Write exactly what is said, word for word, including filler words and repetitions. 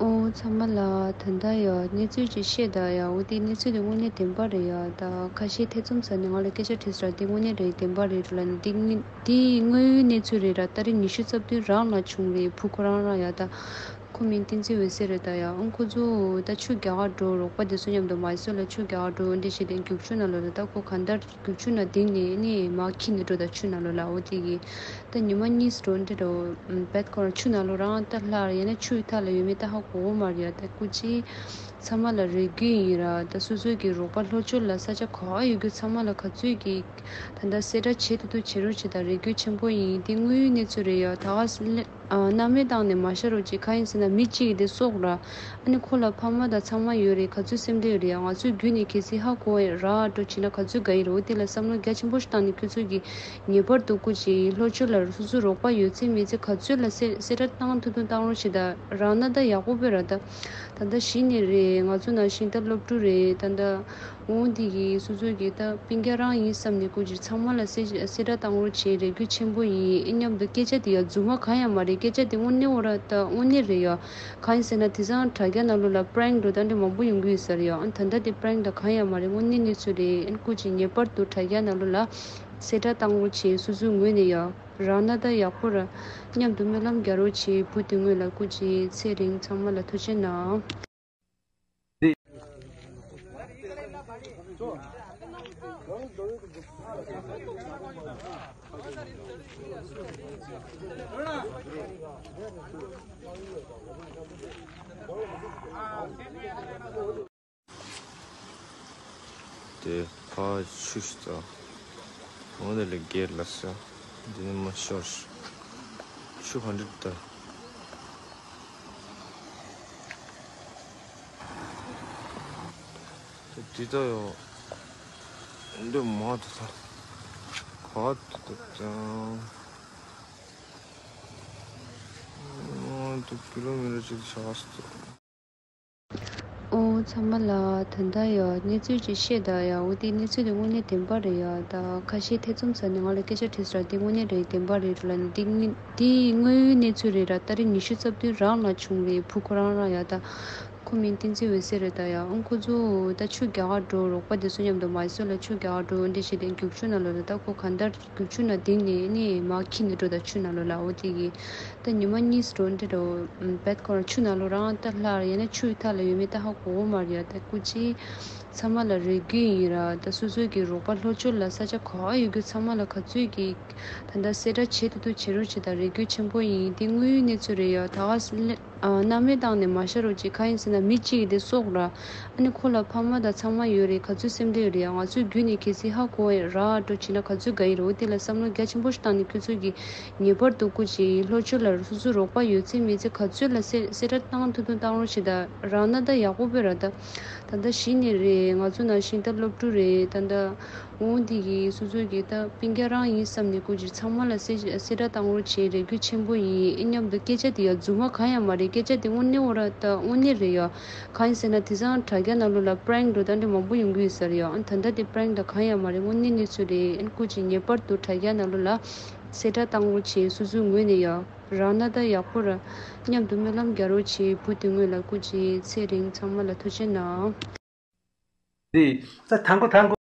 ཨོ་ཚང་མ་ལ་ད་ལྟ་ཡ་གནས་ཚུལ་ཅིག་བཤད་ད་ཡ། འོ་དེ་གནས་ཚུལ་དེ་དངོས་གནས་བདེན་པ་རེད་ཡ། ད་ཁ་ཤས་ཐེ་ཚོམ་ཟ་ནས་ང་ལ་སྐད་ཆ་དྲིས་སོང་། དེ་དངོས་གནས་རེད་བདེན་པ་རེད་འགྲོ་ལ་ནི། དེ་དངོས་དེ་དངོས་ཡོད་གནས་ཚུལ་རེད་ར། ཏ་རིག་ཉི་ཤུ་རྩ་བདུན་རང་ལ་བྱུང་རེད། བུ་ཁོ་རང་རང་ཡ། ད་ཁོ་མིང་བསྟན་འཛིན་འོད་ཟེར་རེད་ད་ཡ། ཨང་ཁོ་ཚོ་ད་ཆུ་རྒྱག་ག་འགྲོ། རོགས་པ་དེ་ཚོ་མཉམ་དུ་མ་སོ་ལ་ཆུ་རྒྱག་ག་འགྲོ་འདྲ་བྱས་ཏེ་རྒྱུག་ཆུ་ནང་ལོགས་ལ། ད་ཁོ་གང་ལྟར་རྒྱུག་ཆུ་ནང་ལྡིང་ནས་ནི་མར་འཁྱེར་ནས་འགྲོ། ད་ཆུ་ནང་ལོགས་ལ། འོ་དེ་གི་ད་ཉི་མ་གཉིས་འགྲོ་འདྲ་འགྲོ་བད་ཁོ་རང་ཆུ་ནང་ལོགས་རང་ད་ལྷག་ཡང་ན་ཆུའི་མཐའ་ལ་ཡོད་མེད་ད་ཧ་གོ་གི་མ་རེད་ཡ། ད་སྐུ་མཁྱེན་ཚང་མ་ལ་རེ་སྐུལ་ཡིན་ར། ད་སོ་སོ་གི་རོགས་པ་ལྷོ་ཕྱོགས་ལ་ས་ཆ་ག་པར་ཡོད་རྒྱུ་ཚང་མ་ལ་ག་ཚོད་ཀྱི་ད་ད་གསལ་བསྒྲགས་བྱེད་ཐུབ་ཐུབ་བྱེད་རོགས་བྱེད། ད་རེ་སྐུལ་ཆེན་པོ་ཡིན། དེ་དངོས་ཡོད་གནས་ཚུལ་རེད་ཡ། ད་ག་སྣང་མེད་བཏང་ནས་མ་བཞག་རོགས་གྱིས། གང་ཡིན་ཟེར་ན་མི་གཅིག་གིས་དེ་སྲོག་ར། ཨ་ནི་ཁོ་ལ་ཕ་མ་དང་ཚང་མ་ཡོད་རེད། ག་ཚོད་སེམས་ཁྲལ་ཡོད་རེད་ཡ། ང་ཚོས་བརྒྱུད་ནས་གལ་སྲིད་ཧ་གོ་ཡ་རག་འགྲོ་བྱས་ན་ག་ཚོད་དགའ་ཡི་རེད། འོ་དེ་ལ་བསམ་བློ་རྒྱ་ཆེན་པོ་ཞིག་བཏང་ནས་ཁྱོད་ཚོས་ཀྱིས་ངེས་པར་དུ་སྐུ་མཁྱེན་ལྷོ་ཕྱོགས་ལ་སོ་སོའི་རོགས་པ་ཡོད་ཚད་མེད་ཚད་ག་ཚོད་ལ་གསལ་གསལ་བསྒྲགས་བཏང་ཐུབ་ཐུབ་བཏང་རོགས་བྱེད། ད་རག་ན་ད་ཡག་པོ་དཔེ་ར། ད་ད་ལྟ་གཞི་ནས་རེད། ང་ཚོ་ནང་བཞིན་ད་སློབ་ཕྲུག་རེད། ད་ད་འོ་འདི་གི་སོ་སོ་གི་ད་སྤུན་ཀྱག་རང་ཡིན་བསམ་ནས་སྐུ་མཁྱེན་ཚང་མ་ལ་གསལ་གསལ་བསྒྲགས་བཏང་རོགས་བྱེད། རེ་སྐུལ་ཆེན་པོ་ཡིན། ཨེ་མཉམ་དུ་སྐད་ཆ་དེ་ཡ་རྫུན་མ་གང་ཡང་མ་རེད། སྐད་ཆ་དེ་དངོས་གནས་འོ་ར་ད་དངོས་གནས་རེད་ཡ། གང་ཡིན་ཟེར་ན་དེང་སང་དྲ་རྒྱ་ནང་ལོགས་ལ་པྲེང་འགྲོ་ད་འདྲ་མང་པོ་ཡོང་གི་ཡོད་ས་རེད་ཡ། ཨ་ད་ལྟ་དེ་པྲེང་ད་གང་ཡང་མ་རེད། དངོས་གནས་གནས་ཚུལ་རེད། ཨ་སྐུ་མཁྱེན་ངེས་པར་དུ་དྲ་རྒྱ་ནང་ལོགས་ལ་གསལ་བསྒྲགས་བཏང་རོགས་བྱེད། སོ་སོའི་ངོས་ནས་ཡ་རག་ན་ད་ཡག་པོ་ར། མཉམ་དུ་སྨོན་ལམ་རྒྱག་རོགས་བྱེད། བུ་དེ་སྔོན་ལ་སྐུ་མཁྱེན་ཚེ་རིང་ཚང་མ་ལ་ཐུགས་རྗེ་གནང་། དེ་ཕ་ཆུ་ཞིག་ད། འོ་དེ་ལས་སྒེར་ལ་ས། འདི་ནི་མ་ཤོར། ཆུ་ག་འདྲ་ད། དེ་ད་ཡོ། འདི་མ་ད་ད། ག་ད་ད་ད། འོ་དེ་ཀི་ལོ་མི་ཊར་ཅིག་ཆགས་སོང་། ཨོ་ཚང་མ་ལ་ད་ལྟ་ཡ་གནས་ཚུལ་ཅིག་བཤད་ད་ཡ། འོ་དེ་གནས་ཚུལ་དེ་དངོས་གནས་བདེན་པ་རེད་ཡ། ད་ཁ་ཤས་ཐེ་ཚོམ་ཟ་ནས་ང་ལ་སྐད་ཆ་དྲིས་སོང་། དེ་དངོས་གནས་རེད་བདེན་པ་རེད་འགྲོ་ལ་ནི། དེ་དངོས་དེ་དངོས་ཡོད་གནས་ཚུལ་རེད་ར། ཏ་རིག་ཉི་ཤུ་རྩ་བདུན་རང་ལ་བྱུང་རེད། བུ་ཁོ་རང་རང་ཡ། ད་ཁོ་མིང་བསྟན་འཛིན་འོད་ཟེར་རེད་ད་ཡ། ཨང་ཁོ་ཚོ་ད་ཆུ་རྒྱག་ག་འགྲོ། རོགས་པ་དེ་ཚོ་མཉམ་དུ་མ་སོ་ལ་ཆུ་རྒྱག་ག་འགྲོ་འདྲ་བྱས་ཏེ་རྒྱུག་ཆུ་ནང་ལོགས་ལ། ད་ཁོ་གང་ལྟར་རྒྱུག་ཆུ་ནང་ལྡིང་ནས་ནི་མར་འཁྱེར་ནས་འགྲོ་ད་ཆུ་ནང་ལོགས་ལ། འོ་དེ་གི་ད་ཉི་མ་གཉིས་འགྲོ་འདྲ་འགྲོ་བད་ཁོ་རང་ཆུ་ནང་ལོགས་རང་ད་ལྷག་ཡང་ན་ཆུའི་མཐའ་ལ་ཡོད་མེད་ད་ཧ་གོ་གི་མ་རེད་ཡ། ད་སྐུ་མཁྱེན་ཚང་མ་ལ་རེ་སྐུལ་ཡིན་ར། ད་སོ་སོ་གི་རོགས་པ་ལྷོ་ཕྱོགས་ལ་ས་ཆ་ག་པར་ཡོད་རྒྱུ་ཚང་མ་ལ་ག་ཚོད་ཀྱི་ད་ལྟ་གསལ་བསྒྲགས་བྱེད་ཐུབ་ཐུབ་བྱེད་རོགས་བྱེད། ད་རེ་སྐུལ་ཆེན་པོ་ཡིན། དེ་དངོས་ཡོད་གནས་ཚུལ་རེད་ཡ། ད་ག་སྣང་མེད་བཏང་ནས་མ་བཞག་རོགས་གྱིས། གང་ཡིན་ཟེར་ན་མི་གཅིག་གིས་དེ་སྲོག་ར། ཨ་ནི་ཁོ་ལ་ཕ་མ་དང་ཚང་མ་ཡོད་རེད། ག་ཚོད་སེམས་ཁྲལ་ཡོད་རེད་ཡ། ང་ཚོས་བརྒྱུད་ནས་གལ་སྲིད་ཧ་གོ་ཡ་རག་འགྲོ་བྱས་ན་ག་ཚོད་དགའ་ཡི་རེད། འོ་དེ་ལ་བསམ་བློ་རྒྱ་ཆེན་པོ་ཞིག་བཏང་ནས་ཁྱོད་ཚོས་ཀྱིས་ངེས་པར་དུ་སྐུ་མཁྱེན་ལྷོ་ཕྱོགས་ལ་སོ་སོའི་རོགས་པ་ཡོད་ཚད་མེད་ཚད་ག་ཚོད་ལ་གསལ་གསལ་བསྒྲགས་བཏང་ཐུབ་ཐུབ་བཏང་རོགས་བྱེད། ད་རག་ན་ད་ཡག་པོ་དཔེ་ར། ད་ད་ལྟ་གཞི་ནས་རེད། ང་ཚོ་ནང་བཞིན་ད་སློབ་ཕྲུག་རེད། ད་ད་འོ་འདི་གི་སོ་སོ་གི་ད་སྤུན་ཀྱག་རང་ཡིན་བསམ་ནས་སྐུ་མཁྱེན་ཚང་མ་ལ་གསལ་གསལ་བསྒྲགས་བཏང་རོགས་བྱེད། རེ་སྐུལ་ཆེན་པོ་ཡིན། ཨེ་མཉམ་དུ་སྐད་ཆ་དེ་ཡ་རྫུན་མ་གང་ཡང་མ་རེད། སྐད་ཆ་དེ་དངོས་གནས་འོ་ར་ད་དངོས་གནས་རེད་ཡ། གང་ཡིན་ཟེར་ན་དེང་སང་དྲ་རྒྱ་ནང་ལོགས་ལ་པྲེང་འགྲོ་ད་འདྲ་མང་པོ་ཡོང་གི་ཡོད་ས་རེད་ཡ། ཨ་ད་ལྟ་དེ་པྲེང་ད་གང་ཡང་མ་རེད། དངོས་གནས་གནས་ཚུལ་རེད། ཨ་སྐུ་མཁྱེན་ངེས་པར་དུ་དྲ་རྒྱ་ནང་ལོགས་ལ་གསལ་བསྒྲགས་བཏང་རོགས་བྱེད། སོ་སོའི་ངོས་ནས་ཡ་རག་ན་ད་ཡག་པོ་ར། མཉམ་དུ་སྨོན་ལམ་རྒྱག་རོགས་བྱེད། བུ་དེ་སྔོན་ལ་སྐུ་མཁྱེན་ཚེ་རིང་ཚང་མ་ལ་ཐུགས་རྗེ་གནང་། དེ་ས་དང་པོ་དང་པོ།